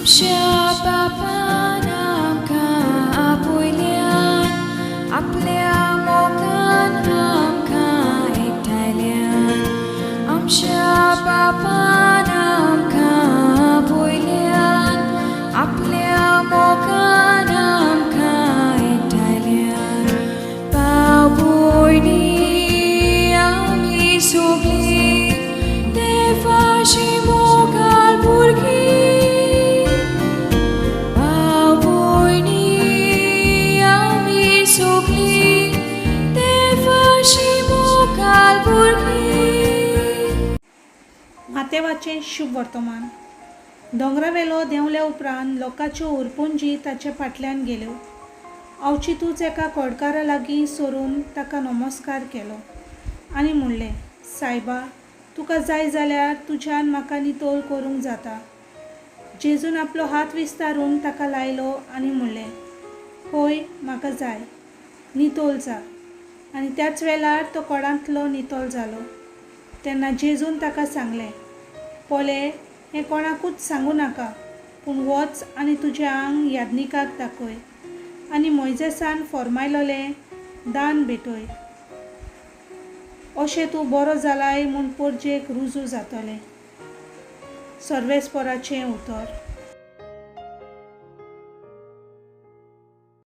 आमच्या बापान आमकां आपयल्यान, आपल्या मोगान आमकां एकठांयल्यान. आमच्या बापान आमकां आपयल्यान, आपल्या मोगान आमकां एकठांयल्यान. भाव भयणी आमी सगळीं देवाची मोगाळ भुरगीं. भाव भयणी आमी सगळीं देवाची मोगाळ भुरगीं. मातेवाचें शुभ वर्तमान. दोंगरावेलो देंवल्या उपरांत लोकांच्यो उरपुंजी ताचे फाटल्यान गेल्यो. अवचितूच एका कोडकारा लागीं सरून ताका नमस्कार केलो आनी म्हणलें, सायबा, तुका जाय जाल्यार तुज्यान म्हाका नितळ करूंक जाता. जेजून आपलो हात विस्तारून ताका लायलो आनी म्हणलें, हय, म्हाका जाय, नितळ जा. आनी त्याच वेळार तो कोडांतलो नितळ जालो. तेन्ना जेजून ताका सांगलें, पोले, हें कोणाकूच सांगूं नाका, पूण वच आनी तुजें आंग याज्ञिकाक दाखय आनी मोयजेसान फर्मायलोलें दान भेटय. अशें तूं बरो जालाय म्हूण परजेक रुजू जातलें. सर्वेस्पराचें उतर.